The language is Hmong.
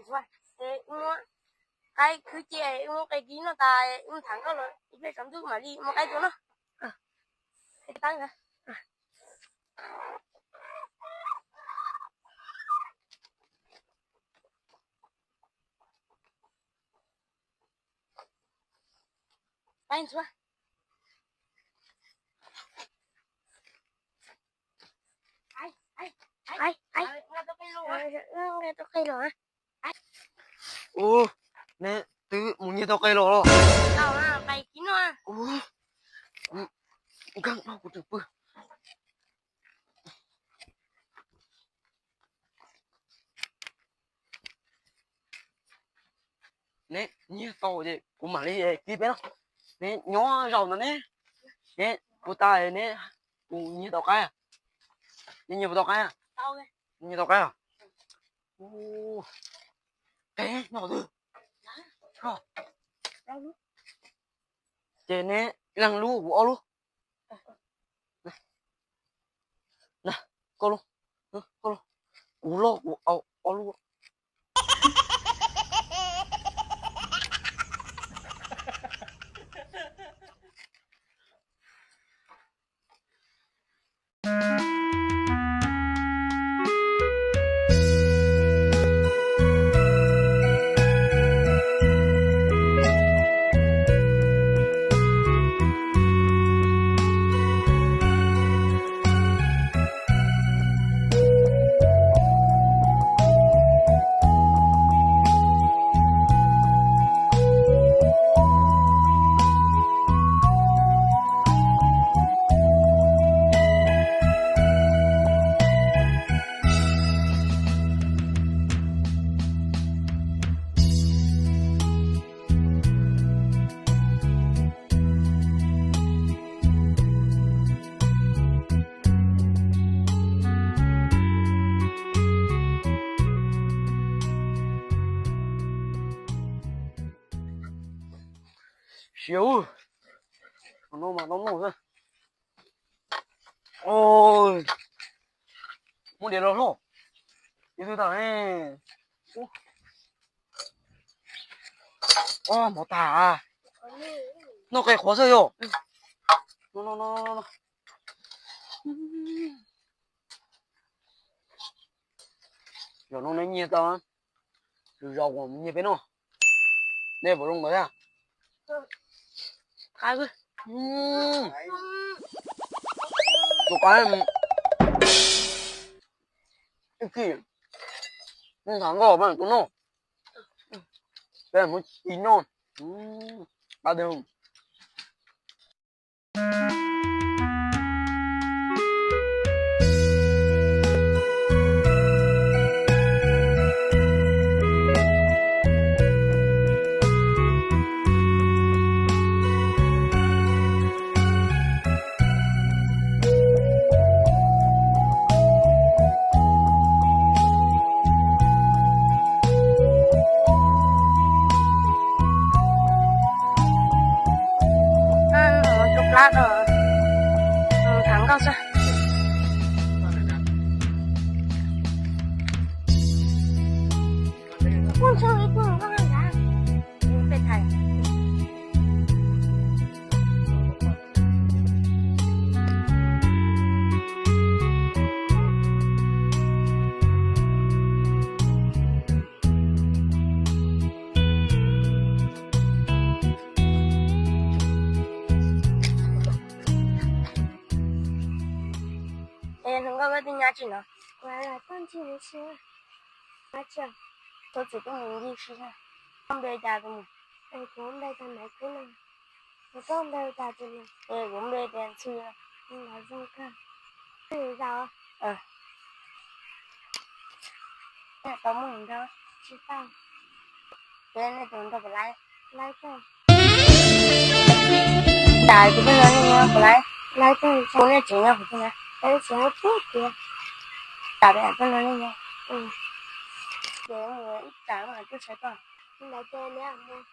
Ua, es wb muab qaib khwb cia, wb muab qaib kib noj tas, wb tham nkauj los ib pliag tsaus ntuj mam li muab qaib tua noj. Qaib ntxuav. Qaib, qaib, qaib. Nqa tau qe los. Ua, neb twb mus nyiag tau qe los los? Tau, qe kib noj. Ua, nkag no kuv tseem pw. Neb nyiag tau ces kuv mam li kib peb no. Neb nyob zaum ntawd ne, neb kuv tas neb, kuv nyiag tau qaib. Neb nyiag puas tau qaib? Nyiag tau qaib. Qe nyob twg? Ces neb leej lub kuv ob lub. Koj lub, koj lub, kuv lub kuv ob lub. Siav, no mas no no. Muab diav los hlo. Ib tug tag. Mov tag. Noj qe qhuav xwb yog. Zaum no neb nyiag tau, zaum kuv nyiag peb noj. Neb puas zoo nkauj thiab? Tus qaib, ib chim neb tham nkauj peb tus noj, peb muab ci noj. Qab twg. Tus plab no, tham nkauj xwb. Es hluas nkauj koj twb nyob tsis no? Kuv los toj ntsis no tsis. Nyob tsis. Txhob txwm tuaj mus ncig si. Koj npe cas tus mus? Kuv npe Tais Maiv Kub no. Kuv koj npe cas tus no? Es kuv npe Tais Ntxhw no. Npe zoo kawg. Twb zaum. Tau muaj nrog tsis tau. Ces nej tus nrog puas laib? Laib kawg. Cas tus peb no nej nyob puas laib? Laib kawg. Ua nej tsev nyob qhov twg na? Peb tsev nyob puag tiag. Cas peb no nej nyob? Ces mus ib tsam mam tuaj saib koj. Ntawd ces neb mus.